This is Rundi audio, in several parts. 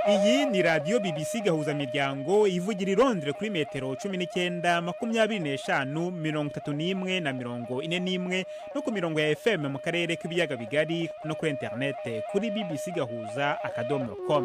Iyi ni radiyo BBC Gahuzamiryango, ivugira i Londres kuri metero 19, 25, 31 na 41, no ku mirongo ya FM mu karere k'ibiyaga bigari, no kuri interinete kuri bbcgahuza.com.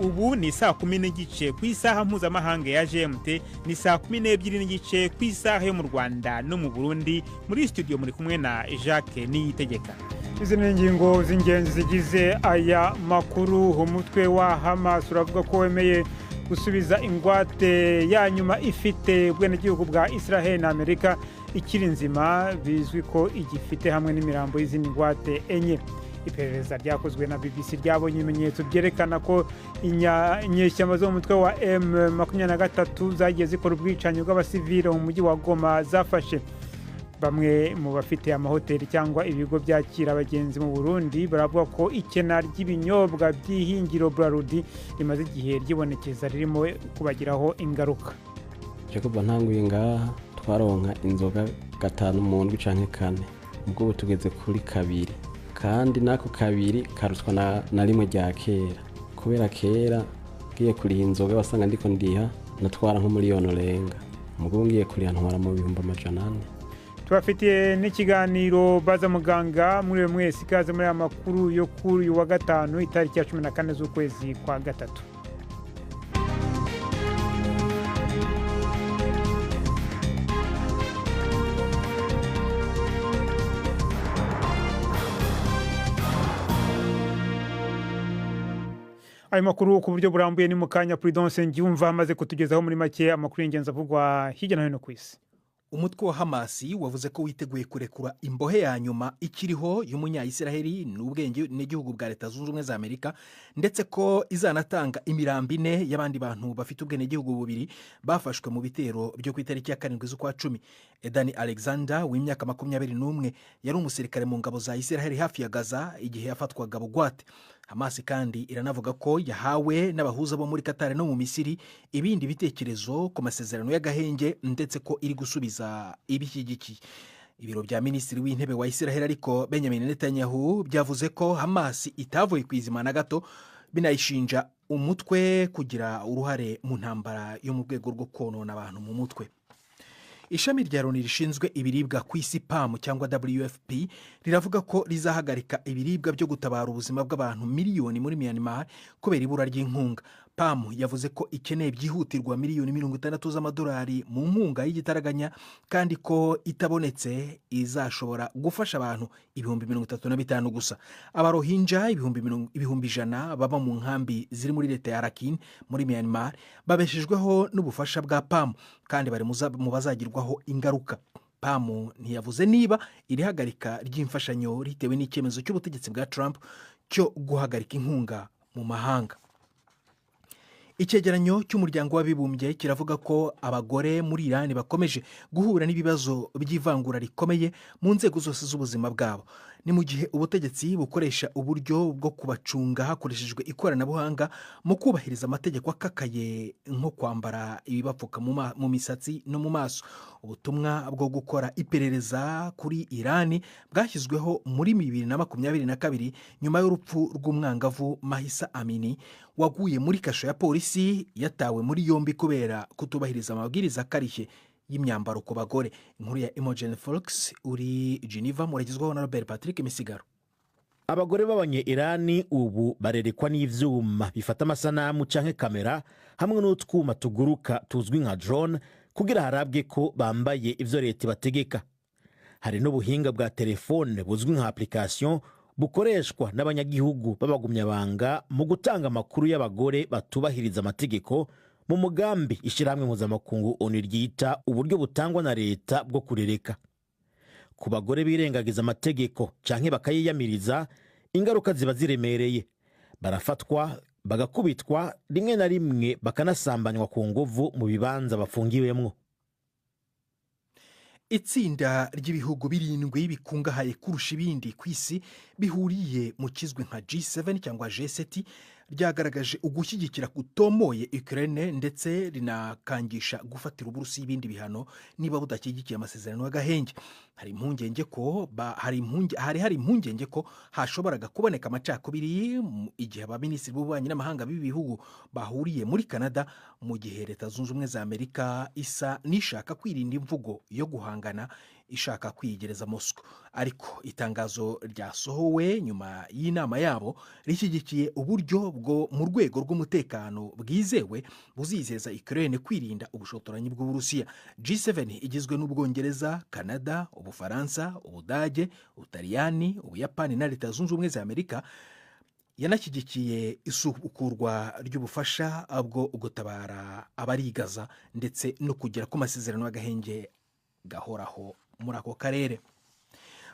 Ubu ni saa 10:30 ku isaha mpuzamahanga ya GMT, ni saa 12:30 ku isaha yo mu Rwanda no mu Burundi. Muri studio muri kumwe na Jacques Niyitegeka. Izi ni ingingo z'ingenzi zigize aya makuru. Umutwe wa Hamas uravuga ko wemeye gusubiza ingwate ya nyuma ifite ubwenegihugu bwa Israel na Amerika ikiri nzima, bizwi ko igifite hamwe n'imirambo y'izindi ngwate enye. Iperereza ryakozwe na BBC ryabonye ibimenyetso byerekana ko inyeshyamba zo mu mutwe wa M23 zagiye zikora ubwicanyi bw'abasivile mu mujyi wa Goma zafashe. Bamwe mu bafite amahoteli cyangwa ibigo byakira abagenzi mu Burundi baravuga ko ikena ry'ibinyobwa by'ihingiro Brarudi rimaze igihe ryibonekeza ririmo kubagiraho ingaruka. Jacob, ntanguye ngaha twaronka inzoga gatanu mu ndwi canke kane, ubwo ubu tugeze kuri kabiri, kandi n'ako kabiri karutwa na rimwe rya kera, kubera kera ngiye kuriha inzoga wasanga ndiko ndiha natwara nk'umuriyoni urenga, mugabo ngiye kuriha ntwara mu 400,000. Tubafitiye n'ikiganiro Baza Muganga. Muri mwese ikaze muri aya makuru yo kuri uyu wa gatanu, itariki ya 14 z'ukwezi kwa gatatu. Ayo makuru ku buryo burambuye ni mu kanya. Prudence Ngyumva amaze kutugezaho muri make amakuru y'ingenzi avugwa hirya no hino ku isi. Umutwe wa Hamasi wavuze ko witeguye kurekura imbohe ya nyuma ikiriho y'umunyayisiraheli n'ubwenge n'igihugu bwa Leta Zunze Ubumwe za Amerika, ndetse ko izanatanga imirambo ine y'abandi bantu bafite ubwenegihugu bubiri bafashwe mu bitero byo ku itariki ya 7 z'ukwa cumi. Edani Alexander w'imyaka 21 yari umusirikare mu ngabo za Isiraheli hafi ya Gaza igihe yafatwaga bugwate. Hamasi kandi iranavuga ko yahawe n'abahuza bo muri Katari no mu Misiri ibindi bitekerezo ku masezerano y'agahenge, ndetse ko iri gusubiza ibishyigikiye. Ibiro bya minisitiri w'intebe wa Isiraheli ariko, Benjamin Netanyahu, byavuze ko Hamasi itavuye ku izima na gato, binayishinja umutwe kugira uruhare mu ntambara yo mu rwego rwo konona abantu mu mutwe. Ishami rya Loni rishinzwe ibiribwa ku isi, PAM cyangwa WFP, riravuga ko rizahagarika ibiribwa byo gutabara ubuzima bw'abantu miliyoni muri Myanmar kubera ibura ry'inkunga. PAM yavuze ko ikeneye byihutirwa miliyoni 60 z'amadolari mu nkunga y'igitaraganya, kandi ko itabonetse izashobora gufasha abantu 35,000 gusa. Abarohinja 100,000 baba mu nkambi ziri muri leta ya Rakhine muri Myanmar babeshejweho n'ubufasha bwa PAM, kandi bari mu bazagirwaho ingaruka. PAM ntiyavuze niba iri hagarika ry'imfashanyo ritewe n'icyemezo cy'ubutegetsi bwa Trump cyo guhagarika inkunga mu mahanga. Icyegeranyo cy'Umuryango w'Abibumbye kiravuga ko abagore muri Irani bakomeje guhura n'ibibazo by'ivangura rikomeye mu nzego zose z'ubuzima bwabo. Ni mu gihe ubutegetsi bukoresha uburyo bwo kubacunga hakoreshejwe ikoranabuhanga mu kubahiriza amategeko akakaye, nko kwambara ibibapfuka mu misatsi no mu maso. Ubutumwa bwo gukora iperereza kuri Irani bwashyizweho muri 2022 nyuma y'urupfu rw'umwangavu Mahsa Amini, waguye muri kasho ya polisi yatawe muri yombi kubera kutubahiriza amabwiriza akarishye y'imyambaro ku bagore. Inkuru ya Imogen Foulkes uri Geneva muragezwaho na Robert Patrick Misigaro. Abagore b'abanye Irani ubu barerekwa n'ivyuma bifata amasanamu canke kamera hamwe n'utwuma tuguruka tuzwi nka drone, kugira harabwe ko bambaye ivyo leta ibategeka. Hari n'ubuhinga bwa telefone buzwi nka application bukoreshwa n'abanyagihugu b'abagumyabanga mu gutanga amakuru y'abagore batubahiriza amategeko, mu mugambi ishyirahamwe mpuzamakungu ONU ryita uburyo butangwa na leta bwo kurereka. Ku bagore birengagiza amategeko canke bakayiyamiriza, ingaruka ziba ziremereye: barafatwa, bagakubitwa, rimwe na rimwe bakanasambanywa ku nguvu mu bibanza bafungiwemwo. Itsinda ry'ibihugu birindwi bikungahaye kurusha ibindi ku isi bihuriye mu kizwi nka G7 cyangwa G7. Ryagaragaje ugushyigikira kutomoye Ukraine, ndetse rinakangisha gufatira Uburusiya ibindi bihano niba budashyigikiye amasezerano y'agahenge. Hari impungenge ko hashoboraga kuboneka amacakubiri igihe abaminisitiri b'ububanyi n'amahanga b'ibi bihugu bahuriye muri Canada, mu gihe Leta Zunze Ubumwe za Amerika isa n'ishaka kwirinda imvugo yo guhangana, ishaka kwiyegereza Moscow. Ariko itangazo ryasohowe nyuma y'inama yabo rishyigikiye uburyo bwo mu rwego rw'umutekano bwizewe buzizeza Ukraine kwirinda ubushotoranyi bw'Uburusiya. G7 igizwe n'Ubwongereza, Canada, Ubufaransa, Ubudage, Ubutaliyani, Ubuyapani na Leta Zunze Ubumwe za Amerika yanashyigikiye isubukurwa ry'ubufasha bwo gutabara abari Gaza, ndetse no kugera ku masezerano y'agahenge gahoraho muri ako karere.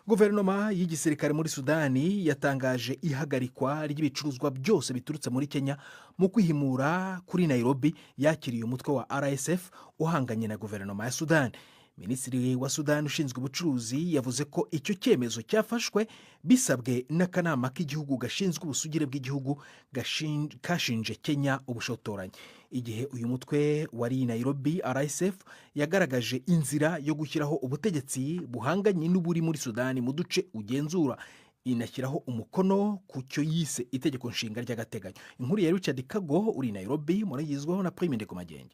Guverinoma y'igisirikare muri Sudani yatangaje ihagarikwa ry'ibicuruzwa byose biturutse muri Kenya mu kwihimura kuri Nairobi yakiriye umutwe wa RSF uhanganye na guverinoma ya Sudani. Minisitiri wa Sudani ushinzwe ubucuruzi yavuze ko icyo cyemezo cyafashwe bisabwe n'akanama k'igihugu gashinzwe ubusugire bw'igihugu, kashinje Kenya ubushotoranyi. Igihe uyu mutwe wari i Nairobi, RSF yagaragaje inzira yo gushyiraho ubutegetsi buhanganye n'uburi muri Sudani mu duce ugenzura, inashyiraho umukono ku cyo yise itegeko nshinga ry'agateganyo. Inkuru ya Richard Kago uri i Nairobi murayigezwaho na Prime Ndekomagenge.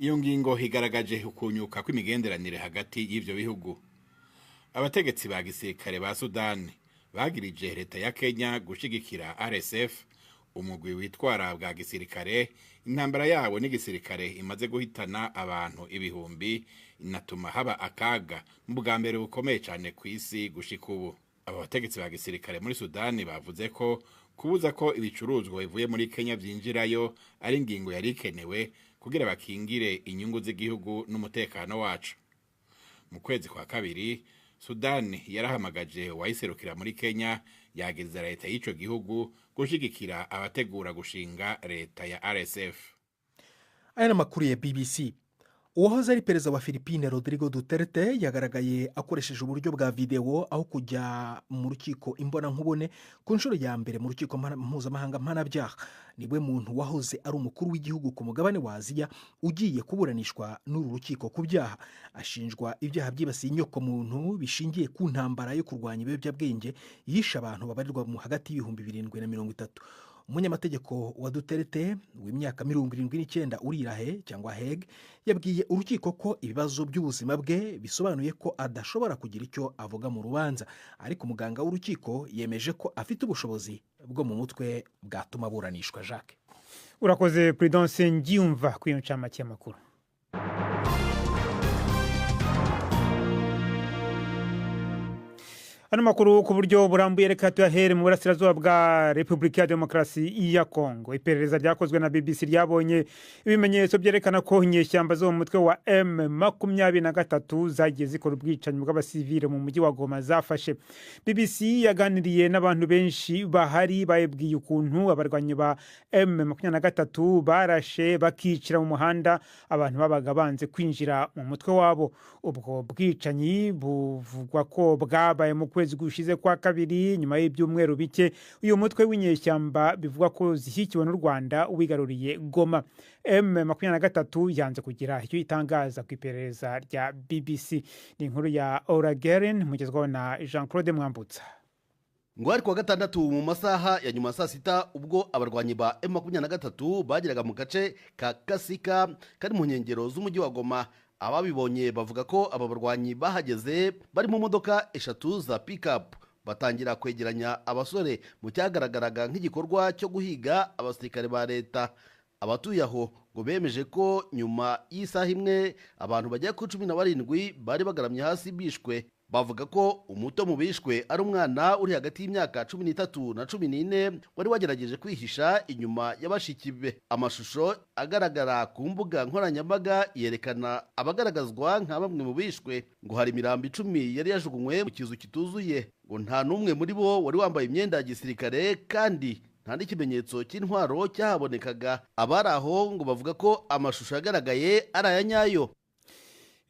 Iyo ngingo igaragaje ukunyuka kw'imigenderanire hagati y'ivyo bihugu. Abategetsi ba gisirikare ba Sudani bagirije leta ya Kenya gushigikira RSF, umugwi witwara bwa gisirikare. Intambara yabo n'igisirikare imaze guhitana abantu ibihumbi, inatuma haba akaga mu bwa mbere bukomeye cyane ku isi gushika ubu. Abo bategetsi ba gisirikare muri Sudani bavuze ko kubuza ko ibicuruzwa bivuye muri Kenya vyinjirayo ari ingingo yari ikenewe kugira bakingire inyungu z'igihugu n'umutekano wacu. Mu kwezi kwa kabiri, Sudani yarahamagaje uwayiserukira muri Kenya, yageza leta y'ico gihugu gushigikira abategura gushinga leta ya RSF. Aya ni amakuru ya BBC. Uwahoze ari perezida wa Philippine, Rodrigo Duterte, yagaragaye akoresheje uburyo bwa videwo aho kujya mu rukiko imbonankubone ku nshuro ya mbere mu Rukiko Mpuzamahanga Mpanabyaha. Niwe muntu wahoze ari umukuru w'igihugu ku mugabane wa Aziya ugiye kuburanishwa n'uru rukiko ku byaha. Ashinjwa ibyaha byibasiye inyokomuntu bishingiye ku ntambara yo kurwanya ibiyobyabwenge yishe abantu babarirwa mu hagati y'ibihumbi 7 na 30. Umunyamategeko wa Duterte w'imyaka 79 uri Irahe cyangwa Hague yabwiye urukiko ko ibibazo by'ubuzima bwe bisobanuye ko adashobora kugira icyo avuga mu rubanza, ariko umuganga w'urukiko yemeje ko afite ubushobozi bwo mu mutwe bwatuma aburanishwa. Jacques. Urakoze, Prudence Ngiyumva, kuri iyo ncamake y'amakuru. Ano makuru ku buryo burambuye reka tuyahere mu burasirazuba bwa Repubulika ya Demokarasi ya Kongo. Iperereza ryakozwe na BBC ryabonye ibimenyetso byerekana ko inyeshyamba zo mu mutwe wa M23 zagiye zikora ubwicanyi bw'abasivile mu mujyi wa Goma zafashe. BBC yaganiriye n'abantu benshi bahari, bayibwiye ukuntu abarwanyi ba M23 barashe bakicira mu muhanda abantu babaga banze kwinjira mu mutwe wabo. Ubwo bwicanyi buvugwa ko bwabaye mu kwezi gushize kwa kabiri, nyuma y'ibyumweru bike uyu mutwe w'inyeshyamba bivugwa ko zishyikiwe n'u Rwanda wigaruriye Goma. M23 yanze kugira icyo itangaza ku iperereza rya BBC. Ni inkuru ya Aura Geren mugezwaho na Jean Claude Mwambutsa. Ngo hari kuwa gatandatu mu masaha ya nyuma saa sita, ubwo abarwanyi ba M23 bageraga mu gace ka Kasika kari mu nkengero z'umujyi wa Goma. Ababibonye bavuga ko aba barwanyi bahageze bari mu modoka eshatu za pick-up, batangira kwegeranya abasore mu cyagaragaraga nk'igikorwa cyo guhiga abasirikare ba leta. Abatuye aho ngo bemeje ko nyuma y'isaha imwe abantu bagera kuri 17 bari bagaramye hasi bishwe. Bavuga ko umuto mu bishwe ari umwana uri hagati y'imyaka 13 na 14 wari wagerageje kwihisha inyuma y'abashiki be. Amashusho agaragara ku mbuga nkoranyambaga yerekana abagaragazwa nka bamwe mu bishwe. Ngo hari imirambo 10 yari yajugunywe mu kizu kituzuye. Ngo nta n'umwe muri bo wari wambaye imyenda ya gisirikare, kandi nta n'ikimenyetso cy'intwaro cyahabonekaga. Abari aho ngo bavuga ko amashusho yagaragaye ari aya nyayo.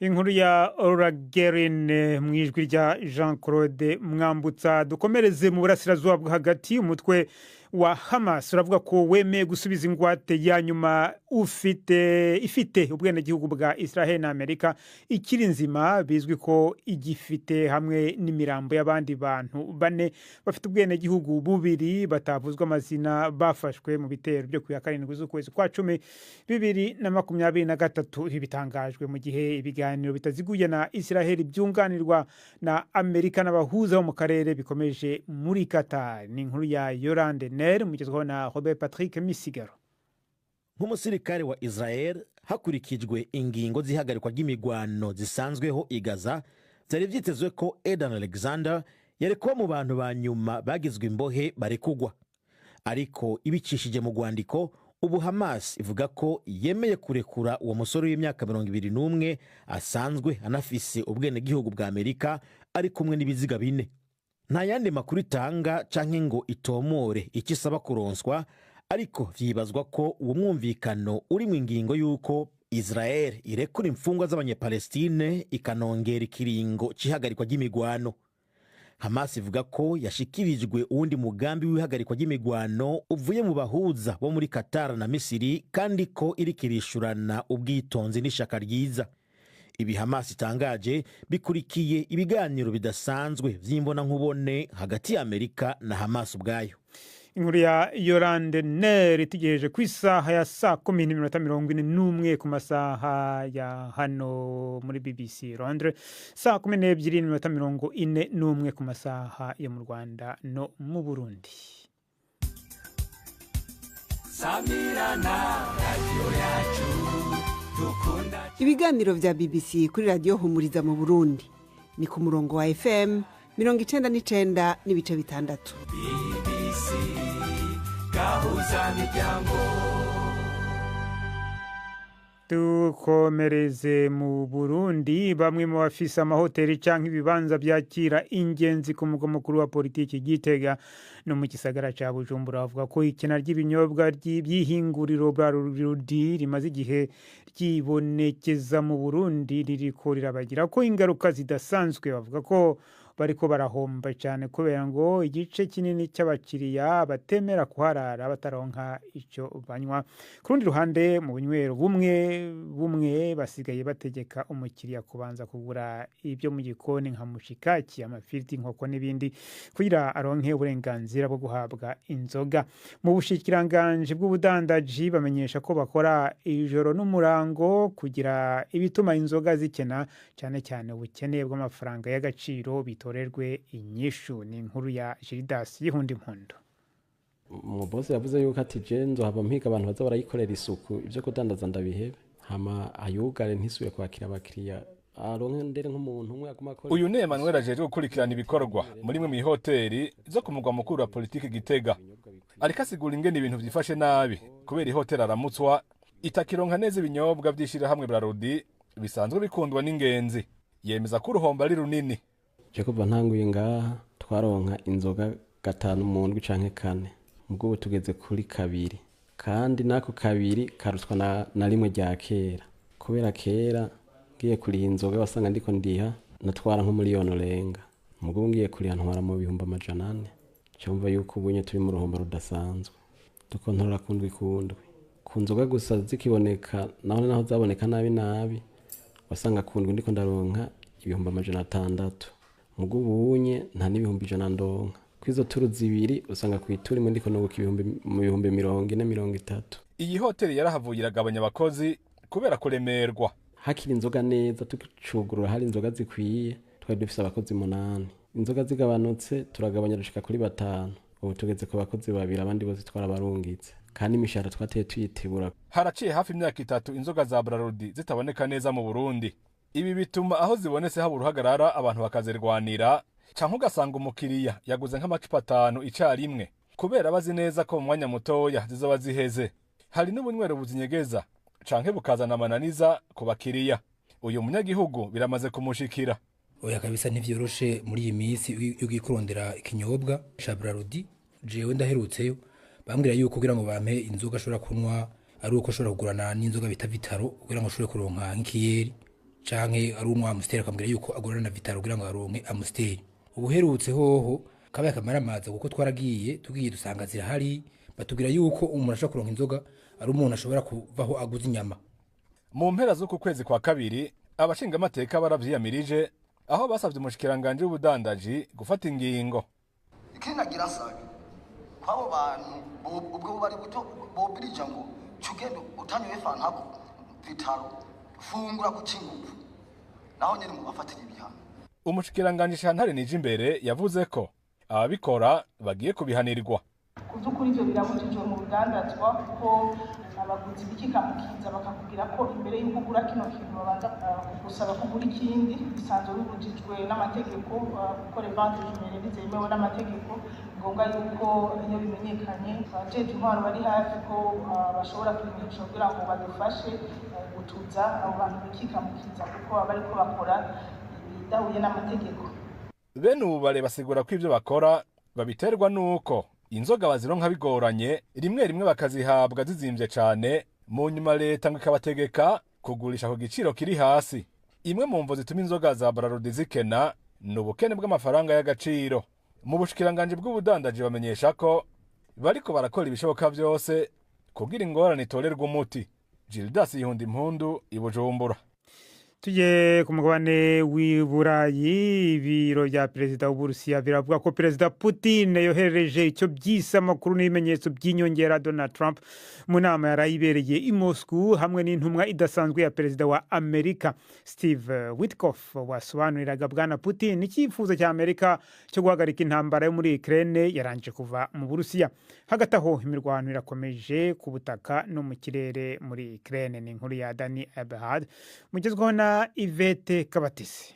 Inkuru ya Aura Gerin mu ijwi rya Jean Claude Mwambutsa. Dukomereze mu burasirazuba bwo hagati. Umutwe wa Hamas uravuga ko wemeye gusubiza ingwate ya nyuma ufite ifite ubwenegihugu bwa Israel na Amerika ikiri nzima, bizwi ko igifite hamwe n'imirambo y'abandi bantu bane bafite ubwenegihugu bubiri batavuzwe amazina, bafashwe mu bitero byo ku ya 7 z'ukwezi kwa 10 2023. Ibi bitangajwe mu gihe ibiganiro bitaziguye na Israel byunganirwa na Amerika n'abahuza bo mu karere bikomeje muri Qatar. Ni inkuru ya Yolande Ner mugezweho na Robert Patrick Misigaro. Nk'umusirikare wa Israel, hakurikijwe ingingo z'ihagarikwa ry'imigwano zisanzweho i Gaza, byari byitezwe ko Edan Alexander yari kuba mu bantu ba nyuma bagizwe imbohe barekugwa, ariko ibicishije mu rwandiko ubu Hamas ivuga ko yemeye kurekura uwo musore w'imyaka 21 asanzwe anafise ubwenegihugu bwa Amerika, ari kumwe n'ibiziga bine. Nta yandi makuru itanga canke ngo itomore icyo isaba kuronswa, ariko vyibazwa ko uwo mwumvikano uri mu ingingo y'uko Israel irekura imfungwa z'Abanyepalestine ikanongera ikiringo c'ihagarikwa ry'imigwano. Hamas ivuga ko yashikirijwe uwundi mugambi w'ihagarikwa ry'imigwano uvuye mu bahuza bo muri Qatar na Misiri, kandi ko iriko irishurana ubwitonzi n'ishaka ryiza. Ibi Hamas itangaje bikurikiye ibiganiro bidasanzwe vy'imbonankubone hagati ya Amerika na Hamas ubwayo. Inkuru ya Yolande Ner itegereje ku isaha ya 10:41 ku masaha ya hano muri BBC Londres, 12:41 ku masaha yo mu Rwanda no mu Burundi. Samirana radio yacu dukunda. Ibiganiro vya BBC kuri radio Humuriza mu Burundi ni ku murongo wa FM 99.6. BBC gahuza miryango. Dukomereze mu Burundi. Bamwe mu bafise amahoteli canke ibibanza byakira ingenzi ku mugwa mukuru wa politiki Gitega no mu gisagara ca Bujumbura bavuga ko ikena ry'ibinyobwa by'ihinguriro Brarudi rimaze igihe ryibonekeza mu Burundi ririko rirabagira ko ingaruka zidasanzwe. Bavuga ko bariko barahomba cyane kubera ngo igice kinini cy'abakiriya batemera kuharara bataronka icyo banywa. Ku rundi ruhande, mu bunywero bumwe bumwe basigaye bategeka umukiriya kubanza kugura ibyo mu gikoni nka mushikaki, amafiriti, inkoko n'ibindi kugira aronke uburenganzira bwo guhabwa inzoga. Mu bushikiranganji bw'ubudandaji bamenyesha ko bakora ijoro n'umurango kugira ibituma inzoga zikena, cyane cyane ubukene bw'amafaranga y'agaciro bitorerwe inyishu. Ni inkuru ya Gildas Yihundi Impundu. Umubosi yavuze yuko ati je nzohava mpiga abantu baza barayikorera isuku, ibyo kudandaza ndabihebe, hama ayugare ntisuye kwakira abakiriya, aronke ndere nk'umuntu umwe aguma akora. Uyu ni Emmanuel ajejwe gukurikirana ibikorwa muri imwe mw'ihoteli zo ku mugwa mukuru wa politiki Gitega. Ariko asigura ingene ibintu vyifashe nabi kubera ihoteli aramutswa itakironka neza ibinyobwa vy'ishirahamwe Brarudi bisanzwe bikundwa n'ingenzi. Yemeza ko uruhombo ari runini. Je kuva ntanguye ngaha twaronka inzoga 5 mu ndwi canke 4, mugabo ubu tugeze kuri 2, kandi nako 2 karutwa na rimwe rya kera. Kubera kera ngiye kuriha inzoga wasanga ndiko ndiha natwara nk'umuliyoni urenga, mugabo ngiye kuriha ntwara mu 400,000. Cyumva yuko ubunye turi mu ruhombo rudasanzwe, dukontorora kundwi kundwi ku nzoga gusa zikiboneka, naho naho zaboneka nabi nabi wasanga kundwi ndiko ndaronka 600,000, mugabo ubunye nta n'100,000 ndonka. Kwizo turu zibiri usanga kwituri muri ndiko nunguka 40,000 30,000. Iyi hoteli yarahavuye iragabanya abakozi kubera kuremerwa. Hakiri inzoga neza tukicugurura hari inzoga zikwiye, twari dufise abakozi 8. Inzoga zigabanutse turagabanya dushika kuri 5. Ubu tugeze ku bakozi 2, abandi bose twarabarungitse, kandi imishahara twateye tuyitebura. Haraciye hafi imyaka 3 inzoga za Brarudi zitaboneka neza mu Burundi. Ibi bituma aho zibonetse haba uruhagarara, abantu bakazirwanira, canke ugasanga umukiriya yaguze nk'amacupa 5 icarimwe kubera bazi neza ko mu mwanya mutoya zizoba ziheze. Hari n'ubunywero buzinyegeza canke bukazana amananiza ku bakiriya. Uyu munyagihugu biramaze kumushikira. Oya kabisa ntivyoroshe muri iyi minsi iyo ugiye kurondera ikinyobwa ca Brarudi. Jewe ndaherutseyo bambwira yuko kugira ngo bampe inzoga ashobora kunywa ari uko ashobora kugurana n'inzoga bita Vitaro kugira ngo ashobore kuronka nk'ikiyeri, canke ari unywa Amstel akambwira yuko agurana na Vitaro kugira ngo aronke Amstel. Ubuherutse hoho Kabaye akamaramaza kuko twaragiye tugiye dusanga zirahari, batubwira yuko umuntu ashobora kuronka inzoga ari umuntu ashobora kuvaho aguze inyama. Mu mpera z'uku kwezi kwa kabiri, abashingamateka baravyiyamirije, aho basavye umushikiranganje w'ubudandaji gufata ingingo. Ikindi nagira nsabe kw'abo bantu, ubwo bubari buto bobirija ngo cugende utanyoye fanta ko Vitalo, fungura ku cinguvu, naho nyene mu bafatira ibihano. Umushikiranganje Chantal Nijimbere yavuze ko ababikora bagiye kubihanirwa. Ku by'ukuri ibyo birabujijwe mu rudandazwa, kuko abaguzi bikikamukiza bakakubwira ko imbere y'uko ugura kino kintu babanza kugusaba kugura ikindi, bisanzwe bibujijwe n'amategeko, kuko revente jumelle ntizemewe n'amategeko. Ni ngombwa yuko iyo bimenyekanye abajejwe intwaro bari hafi ko bashobora kubimenyesha kugira ngo badufashe gutuza abo bantu bikikamukiza, kuko baba bariko bakora ibidahuye n'amategeko. Bene ubu bare basigura ko ivyo bakora babiterwa nuko inzoga bazironka bigoranye, rimwe rimwe bakazihabwa zizimvye cane, mu nyuma leta ngo ikabategeka kugurisha ku giciro kiri hasi. Imwe mu mvo zituma inzoga za Brarudi zikena ni ubukene bw'amafaranga y'agaciro. Mu bushikiranganje bw'ubudandaji bamenyesha ko bariko barakora ibishoboka vyose kugira ingorane itorerwe umuti. Gildas Yihunda Impundu, i Bujumbura. Tujye ku mugabane w'i Burayi. Ibiro bya perezida w'Uburusiya biravuga ko Perezida Putin yoherereje icyo byise amakuru n'ibimenyetso by'inyongera Donald Trump mu nama yarayibereye i Moscow hamwe n'intumwa idasanzwe ya perezida wa Amerika Steve Witkoff, wasobanuriraga Bwana Putin icyifuzo cya Amerika cyo guhagarika intambara yo muri Ukraine yarangije kuva mu Burusiya. Hagati aho, imirwano irakomeje ku butaka no mu kirere muri Ukraine. Ni inkuru ya Dani Eberhard mugezweho na Yvette Kabatesi.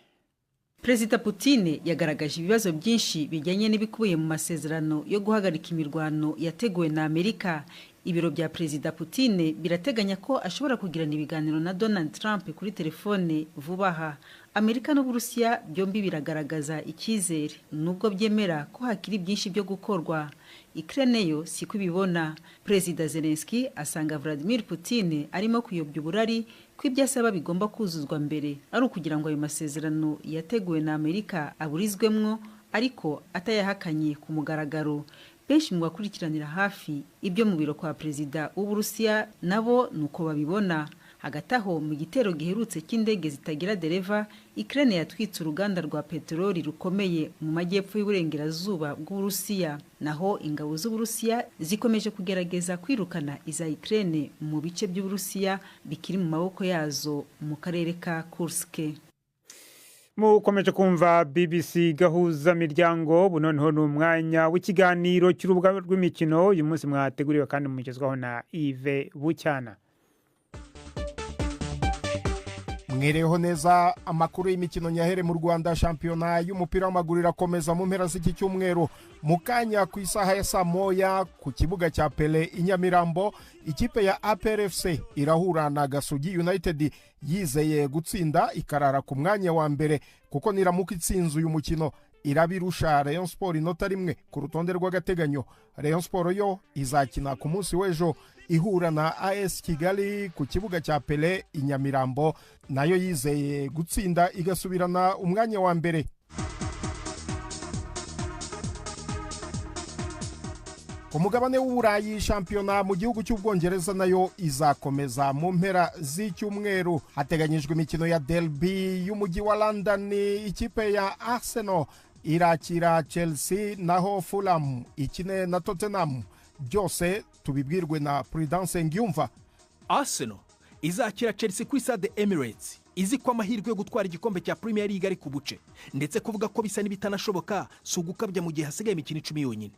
Perezida Putin yagaragaje ibibazo byinshi bijyanye n'ibikubiye mu masezerano yo guhagarika imirwano yateguwe na Amerika. Ibiro bya Perezida Putin birateganya ko ashobora kugirana ibiganiro na Donald Trump kuri telefone vuba aha. Amerika n'Uburusiya byombi biragaragaza icyizere nubwo byemera ko hakiri byinshi byo gukorwa. Ukraine yo siko ibibona. Perezida Zelensky asanga Vladimir Putin arimo kuyobya uburari ko ibyo asaba bigomba kuzuzwa mbere ari ukugira ngo ayo masezerano yateguwe na Amerika aburizwemwo, ariko atayahakanye ku mugaragaro. Benshi mu bakurikiranira hafi ibyo mu biro kwa perezida w'Uburusiya nabo nuko babibona. Hagati aho, mu gitero giherutse cy'indege zitagira dereva, Ukraine yatwitse uruganda rwa peteroli rukomeye mu majyepfo y'uburengerazuba bw'Uburusiya. Naho ingabo z'Uburusiya zikomeje kugerageza kwirukana iza Ukraine mu bice by'Uburusiya bikiri mu maboko yazo mu karere ka Kursk. Mukomeje kumva BBC Gahuza Miryango. Ubu noneho ni umwanya w'ikiganiro cy'urubuga rw'imikino, uyu munsi mwateguriwe kandi mugezwaho na Yves Bucyana. Mwereho neza. Amakuru y'imikino nyahere mu Rwanda. Shampiyona y'umupira w'amaguru irakomeza mu mpera z'iki cyumweru. Mu kanya ku isaha ya saa 1 ku kibuga cya Pele i Nyamirambo, ikipe ya APRFC irahura na Gasogi United yizeye gutsinda ikarara ku mwanya wa mbere, kuko niramuka itsinze uyu mukino irabirusha Rayon Sport inota 1 ku rutonde rw'agateganyo. Rayon Sport yo izakina ku munsi w'ejo ihura na AS Kigali ku kibuga cya Pele i Nyamirambo, nayo yizeye gutsinda igasubirana umwanya wa mbere. Ku mugabane w'Uburayi, shampiyona mu gihugu cy'Ubwongereza nayo izakomeza mu mpera z'icyumweru. Hateganyijwe imikino ya derby y'umujyi wa London. Ikipe ya Arsenal irakira Chelsea, naho Fulham ikine na Tottenham. Byose tubibwirwe na Prudence Ngiyumva. Arsenal izakira Chelsea kuri stade Emirates izi ko amahirwe yo gutwara igikombe cya Premier League ari ku buce, ndetse kuvuga ko bisa n'ibitanashoboka si ugukabya mu gihe hasigaye imikino 10 yonyine.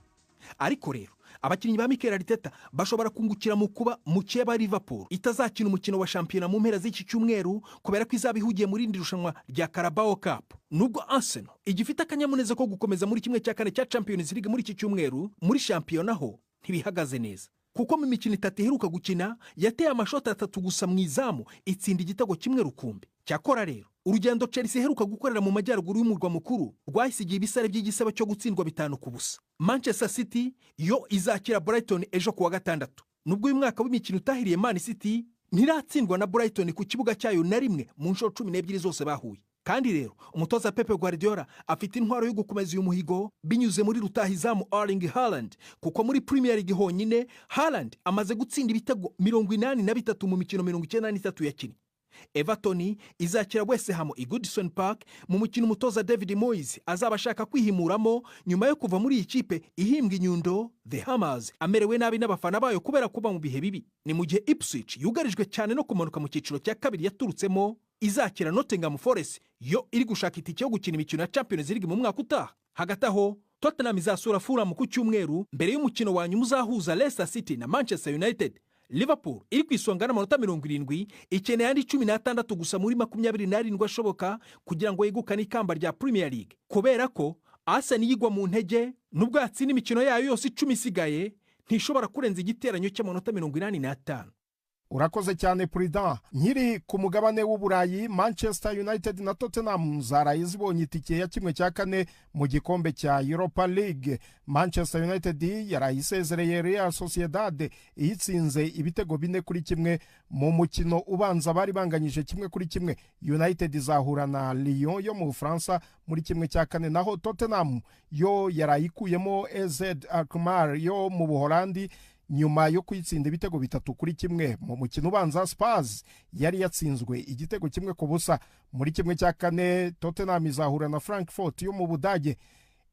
Ariko rero abakinnyi ba Mikel Arteta bashobora kungukira mu kuba mukeba Liverpool itazakina umukino wa shampiyona mu mpera z'iki cyumweru, kubera ko izaba ihugiye muri indi rushanwa rya Carabao Cup. Nubwo Arsenal igifite akanyamuneza ko gukomeza muri 1/4 cya Champions League muri iki cyumweru, muri shampiyona ho ntibihagaze neza, kuko mu mikino 3 iheruka gukina yateye amashoti 3 gusa mu izamu, itsinda igitego kimwe rukumbi. Cyakora rero urugendo Chelsea iheruka gukorera mu majyaruguru y'umurwa mukuru rwahisigiye ibisare by'igisebo cyo gutsindwa 5-0. Manchester City yo izakira Brighton ejo kuwa gatandatu. Nubwo uyu mwaka w'imikino utahiriye Man City, ntiratsindwa na Brighton ku kibuga cyayo na rimwe mu nshuro 12 zose bahuye. Kandi rero umutoza Pepe Guardiola afite intwaro yo gukomeza uyu muhigo binyuze muri rutahizamu Erling Haaland, kuko muri Premier League honyine Haaland amaze gutsinda ibitego 83 mu mikino 93 yakinnye. Everton izakira West Ham i Goodison Park mu mukino umutoza David Moyes azaba ashaka kwihimuramo nyuma yo kuva muri iyi kipe ihimbwa inyundo The Hammers, amerewe nabi n'abafana bayo kubera kuba mu bihe bibi. Ni mu gihe Ipswich yugarijwe cyane no kumanuka mu cyiciro cya kabiri yaturutsemo izakira Nottingham Forest yo iri gushaka itike yo gukina imikino ya Champions League mu mwaka utaha. Hagati aho Tottenham izasura Fulham ku cyumweru mbere y'umukino wa nyuma uzahuza Leicester City na Manchester United. Liverpool iri ku isonga n'amanota 70, ikeneye andi 16 gusa muri 27 ashoboka kugira ngo yegukane ikamba rya Premier League, kubera ko Arsenal yigwa mu ntege nubwo yatsinda imikino yayo yose 10 isigaye ntishobora kurenza igiteranyo cy'amanota 85. Urakoze cyane Prudent. Nkiri ku mugabane w'Uburayi, Manchester United na Tottenham zaraye zibonye itike ya 1/4 mu gikombe cya Europa League. Manchester United yaraye isezereye Real Sociedad iyitsinze ibitego 4-1 mu mukino ubanza bari banganyije 1-1. United izahura na Lyon yo mu Bufaransa muri 1/4, naho Tottenham yo yarayikuyemo AZ Alkmaar yo mu Buholandi nyuma yo kuyitsinda ibitego 3-1 mu mukino ubanza. Spurs yari yatsinzwe igitego 1-0. Muri 1/4 Tottenham izahura na Frankfurt yo mu Budage.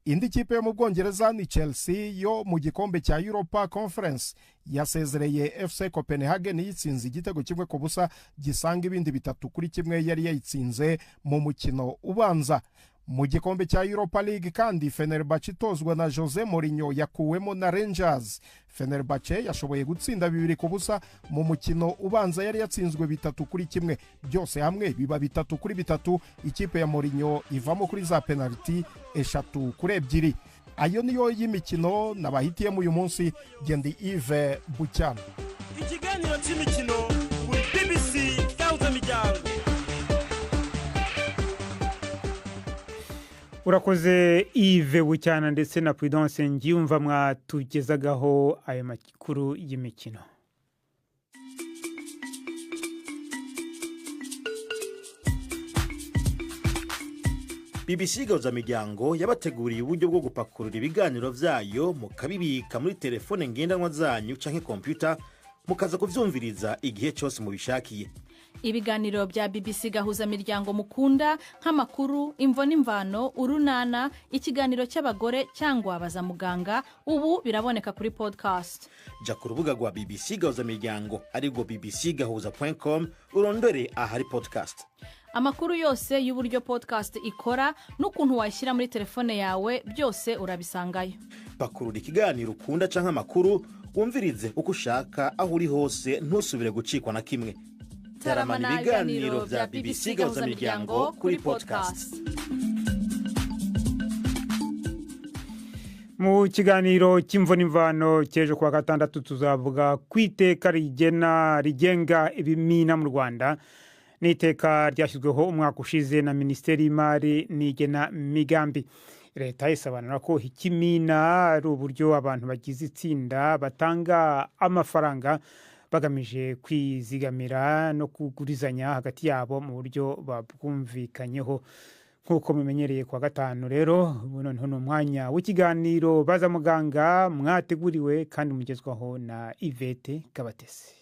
Indi kipe yo mu Bwongereza ni Chelsea yo mu gikombe cya Europa Conference yasezereye FC Copenhagen yitsinze igitego 1-0 gisanga ibindi 3-1 yari yayitsinze mu mukino ubanza. Mu gikombe cya Europa League kandi Fenerbahce itozwa na Jose Mourinho yakuwemo na Rangers. Fenerbahce yashoboye gutsinda 2-0 mu mukino ubanza yari yatsinzwe 3-1, byose hamwe biba 3-3. Ikipe ya Mourinho ivamo kuri za penalty 3-2. Ayo niyo y'imikino nabahitiyemo uyu munsi. Gendi Yves Bucyana. Ikiganiro cy'imikino kuri BBC Gahuza Miryango. Urakoze Yves Bucyana ndetse na Prudence Ngiyumva mwatugezagaho ayo makuru y'imikino. BBC Gahuza Miryango yabateguriye uburyo bwo gupakurura ibiganiro vyayo mukabibika muri telefone ngendanwa zanyu canke computer, mukaza kuvyumviriza igihe cyose mubishakiye. Ibiganiro bya BBC Gahuza Miryango mukunda nk'amakuru, imvo n'imvano, urunana, ikiganiro cy'abagore cyangwa baza muganga ubu biraboneka kuri podcast. Ja ku rubuga rwa BBC Gahuza Miryango arirwo bbcgahuza.com urondore ahari podcast. Amakuru yose y'uburyo podcast ikora n'ukuntu wayishyira muri telefone yawe byose urabisangayo. Pakurura ikiganiro ukunda canke amakuru wumvirize uko ushaka aho uri hose, ntusubire gucikwa na kimwe. Taramana ibiganiro vya BBC Gahuza Miryango kuri podcast. Mu kiganiro cy'imvo n'imvano cy'ejo kuwa gatandatu tuzavuga ku iteka rigena rigenga ibimina mu Rwanda. Ni iteka ryashyizweho umwaka ushize na Minisiteri y'Imari n'igenamigambi. Leta isobanura ko ikimina ari uburyo abantu bagize itsinda batanga amafaranga bagamije kwizigamira no kugurizanya hagati yabo mu buryo babwumvikanyeho. Nk'uko mumenyereye kuwa gatanu rero, noneho ni umwanya w'ikiganiro Baza Muganga mwateguriwe kandi mugezwaho na Yvette Kabatesi.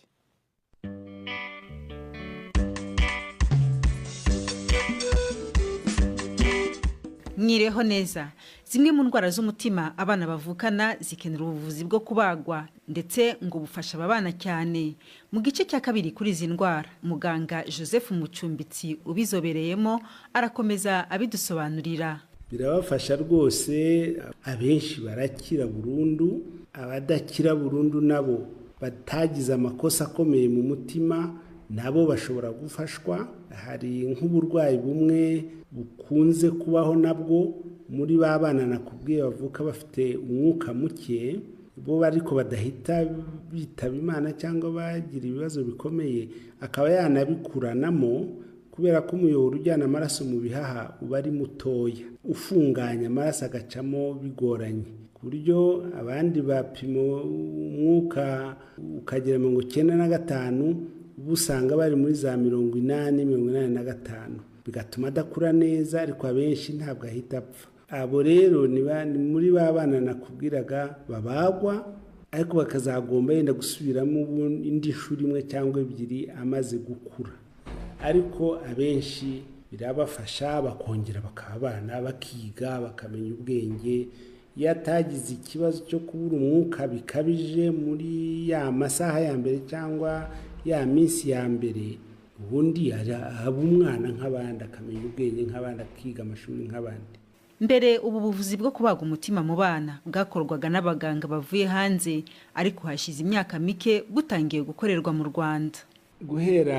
Mwireho neza. Zimwe mu ndwara z'umutima abana bavukana zikenera ubuvuzi bwo kubagwa ndetse ngo bufasha aba bana cyane. Mu gice cya kabiri kuri izi ndwara, muganga Joseph Mucumbitsi ubizobereyemo arakomeza abidusobanurira. Birabafasha rwose, abenshi barakira burundu, abadakira burundu nabo batagize amakosa akomeye mu mutima nabo bashobora gufashwa. Hari nk'uburwayi bumwe bukunze kubaho nabwo muri ba bana nakubwiye bavuka bafite umwuka muke, bo ariko badahita bitaba Imana cyangwa bagira ibibazo bikomeye, akaba yanabikuranamo kubera ko umuyoboro ujyana amaraso mu bihaha uba ari mutoya, ufunganya amaraso agacamo bigoranye, ku buryo abandi bapima umwuka ukagera 95, Ubu usanga bari muri za 80, 85, bigatuma adakura neza, ariko abenshi ntabwo ahita apfa. Abo rero ni muri ba bana nakubwiraga babagwa, ariko bakazagomba yenda gusubiramo indi nshuro imwe cyangwa ebyiri amaze gukura. Ariko abenshi birabafasha, bakongera bakaba abana, bakiga, bakamenya ubwenge. Iyo atagize ikibazo cyo kubura umwuka bikabije muri ya masaha ya mbere cyangwa ya minsi ya mbere, ubundi aba umwana nk'abandi, akamenya ubwenge nk'abandi, akiga amashuri nk'abandi. Mbere ubu buvuzi bwo kubaga umutima mu bana bwakorwaga n'abaganga bavuye hanze, ariko hashize imyaka mike butangiye gukorerwa mu Rwanda. Guhera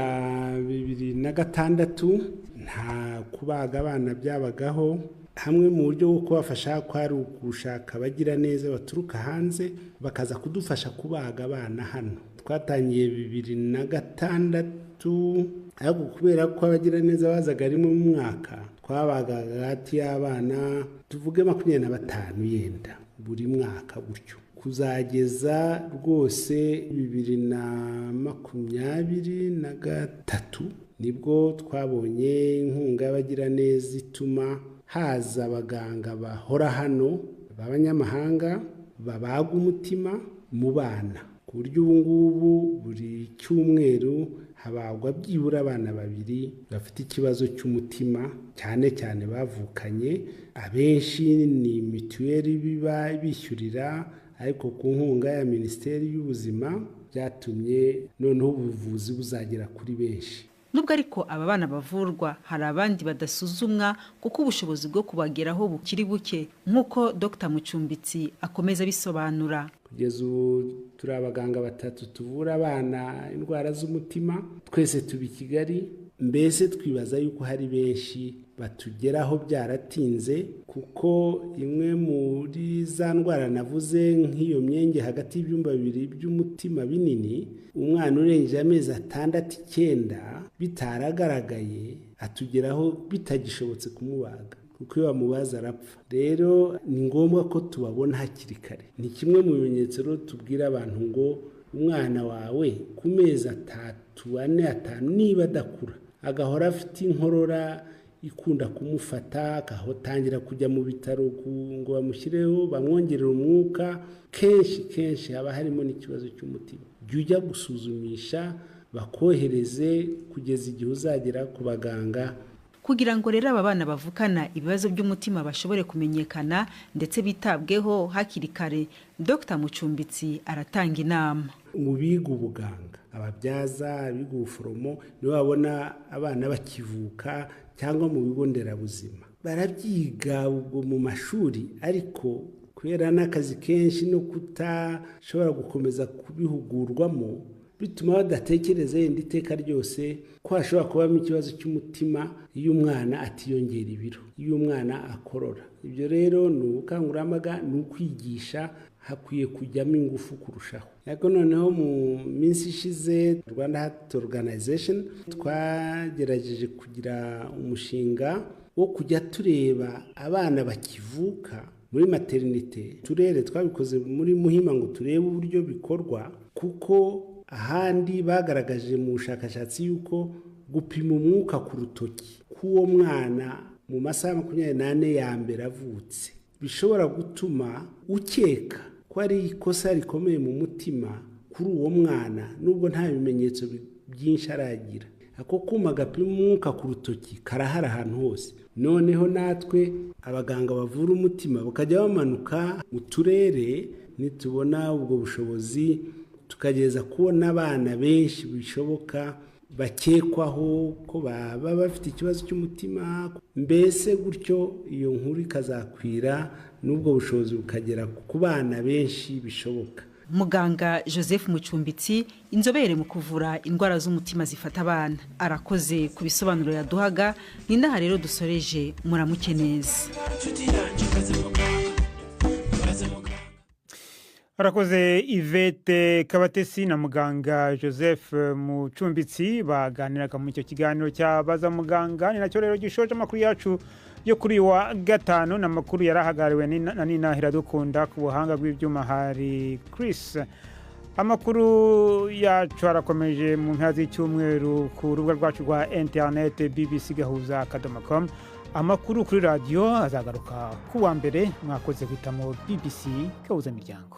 2006 nta kubaga abana byabagaho. Hamwe mu buryo bwo kubafasha kwari ugushaka abagira neza baturuka hanze bakaza kudufasha kubaga abana hano. Twatangiye 2006, ariko kubera ko abagira neza bazaga rimwe mu mwaka, twabaga hagati y'abana tuvuge 25 yenda buri mwaka gutyo, kuzageza rwose 2023 nibwo twabonye inkunga y'abagira neza ituma haza abaganga bahora hano b'abanyamahanga babaga umutima mu bana, ku buryo ubu ngubu buri cyumweru habagwa byibura abana 2 bafite ikibazo cy'umutima, cyane cyane bavukanye. Abenshi ni mituweli biba bishyurira, ariko ku nkunga ya Minisiteri y'Ubuzima byatumye noneho ubuvuzi buzagera kuri benshi. Nubwo ariko aba bana bavurwa, hari abandi badasuzumwa kuko ubushobozi bwo kubageraho bukiri buke, nk'uko Dr Mucumbitsi akomeza abisobanura. Kugeza ubu turi abaganga 3 tuvura abana indwara z'umutima, twese tuba i Kigali. Mbese twibaza yuko hari benshi batugeraho byaratinze, kuko imwe muri za ndwara navuze nk'iyo myenge hagati y'ibyumba 2 by'umutima binini, umwana urengeje amezi 6, 9 bitaragaragaye atugeraho bitagishobotse kumubaga, kuko iyo bamubaza arapfa. Rero ni ngombwa ko tubabona hakiri kare. Ni kimwe mu bimenyetso rero tubwira abantu ngo umwana wawe ku mezi 3, 4, 5 niba adakura, agahora afite inkorora ikunda kumufata, akahotangira kujya mu bitaro ngo bamushyireho bamwongerere umwuka, kenshi kenshi haba harimo n'ikibazo cy'umutima. Jya ujya gusuzumisha, bakohereze kugeza igihe uzagera ku baganga. Kugira ngo rero aba bana bavukana ibibazo by'umutima bashobore kumenyekana ndetse bitabweho hakiri kare, Dr Mucumbitsi aratanga inama. Mu biga ubuganga, ababyaza, abiga ubuforomo, nibo babona abana bakivuka, cyangwa mu bigo nderabuzima barabyiga ubwo mu mashuri, ariko kubera n'akazi kenshi no kutashobora gukomeza kubihugurwamo, bituma badatekereza yenda iteka ryose ko hashobora kubamo ikibazo cy'umutima iyo umwana atiyongera ibiro, iyo umwana akorora. Ibyo rero ni ubukangurambaga, ni ukwigisha, hakwiye kujyamo ingufu kurushaho. Ariko noneho mu minsi ishize Rwanda Heart Organization twagerageje kugira umushinga wo kujya tureba abana bakivuka muri maternité. Turere twabikoze muri Muhima ngo turebe uburyo bikorwa, kuko ahandi bagaragaje mu bushakashatsi yuko gupima umwuka ku rutoki k'uwo mwana mu masaha 24 ya mbere avutse bishobora gutuma ukeka ko ari ikosa rikomeye mu mutima kuri uwo mwana, nubwo nta bimenyetso byinshi aragira. Ako kuma gapima umwuka ku rutoki karahari ahantu hose. Noneho natwe abaganga bavura umutima bakajya bamanuka mu turere, nitubona ubwo bushobozi tukageza kubona abana benshi bishoboka bakekwaho ko baba bafite ikibazo cy'umutima, mbese gutyo iyo nkuru ikazakwira n'ubwo bushobozi bukagera ku bana benshi bishoboka. Muganga Joseph Mucumbitsi, inzobere mu kuvura indwara z'umutima zifata abana, arakoze ku bisobanuro yaduhaga. Ni naha rero dusoreje, muramuke neza. Arakoze Yvette Kabatesi na muganga Joseph Mucumbitsi baganiraga mu icyo kiganiro cya Baza Muganga. Ni nacyo rero gishoje amakuru yacu yo kuri wa gatanu, n'amakuru yarahagariwe na Nina Iradukunda. Ku buhanga bw'ibyuma hari Chris Amakuru yacu arakomeje mu mpera z'icyumweru ku rubuga rwacu rwa interineti bbc.com. Amakuru kuri radiyo azagaruka ku wa mbere. Mwakoze guhitamo BBC Gahuzamiryango.